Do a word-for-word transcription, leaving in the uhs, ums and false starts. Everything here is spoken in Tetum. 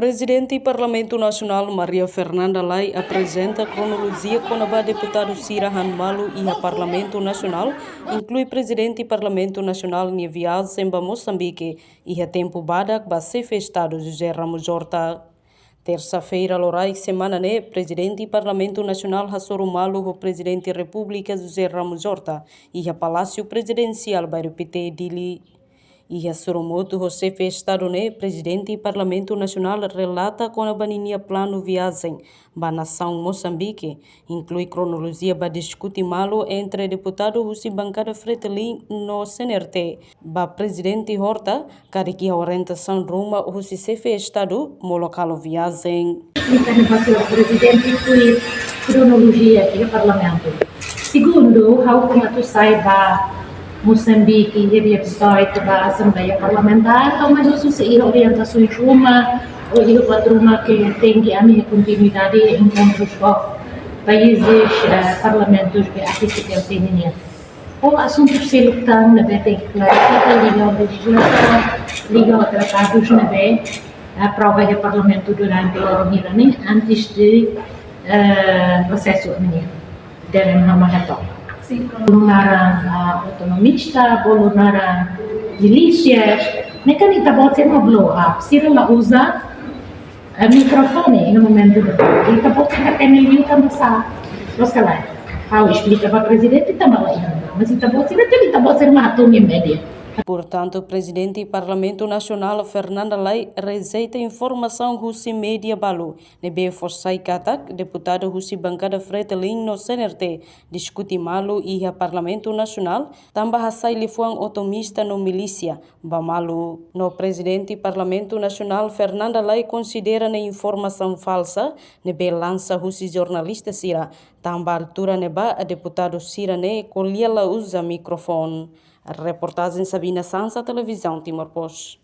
Prezidente Parlamentu Nasionál Maria Fernanda Lay aprezenta kronolojia kona-ba deputadu sira han malu iha Parlamentu Nasionál, inklui Prezidente Parlamentu Nasionál nia viajen ba Mosambike iha tempu badak ba Xefe Estadu José Ramos Horta. Tersa-feira loraik semana ne'e, Prezidente Parlamentu Nasionál hasoru malu ho Prezidente Repúblika José Ramos Horta iha Palásiu Prezidensiál Bairru Pité, Dili. Iha sorumutu ho Xefe Estadu ne'e, Prezidente Parlamentu Nasionál relata kona-ba ninia planu viajen ba nasaun Mosambike, inklui kronolojia ba diskute malu entre deputadu husi bankada Fretilin no C N R T, ba Prezidente Horta, karik iha orientasaun ruma husi Xefe Estadu molok halo viajen. Ita-nia ba señór Prezidente tuir kronolojia iha Parlamentu. Segundu, ha'u komu atu sai ba Mosambike iha dia dezoito ba Asembleia Parlamentár, ha'u mai husu se iha orientasaun ruma, ou iha buat ruma ke tenke ami iha kontinuidade enkontrus ho países, eh, parlamentus be A P C P L P nian. Ho asuntu seluk tan ne'ebé tenke klarifika liga ho lejizlasaun, liga ho tratadus ne'ebé aprova iha Parlamentu durante loron hira ne'e antes de, eh, prosesu ne'e. Deve hama ható. Bolu naran, ah, autonomista, bolu naran milísia, ne'e kan ita-boot sira mak blow up, sira la uza, eh, mikrofone iha momentu ne'ebá. Ita-boot sira hatene liután ba sá, loos ka lae. Ha'u esplika ba Prezidente tanba la iha, mas ita-boot sira, ita-boot sira mak hatún iha média. Portantu, Prezidente Parlamentu Nasionál Fernanda Lay rejeita informasaun husi média balu ne'ebé fó sai katak deputadu husi bankada Fretilin no C N R T diskute malu iha Parlamentu Nasionál, tanba hasai liafuan autonomista no milísia ba malu. No Prezidente Parlamentu Nasionál Fernanda Lay konsidera ne'e informasaun falsa ne'ebé lansa husi jornalista sira, tanba altura ne'ebá deputadu sira ne'e ko'alia la uza mikrofone. Reportajen Sabina Sansa, Televizaun Timor Post.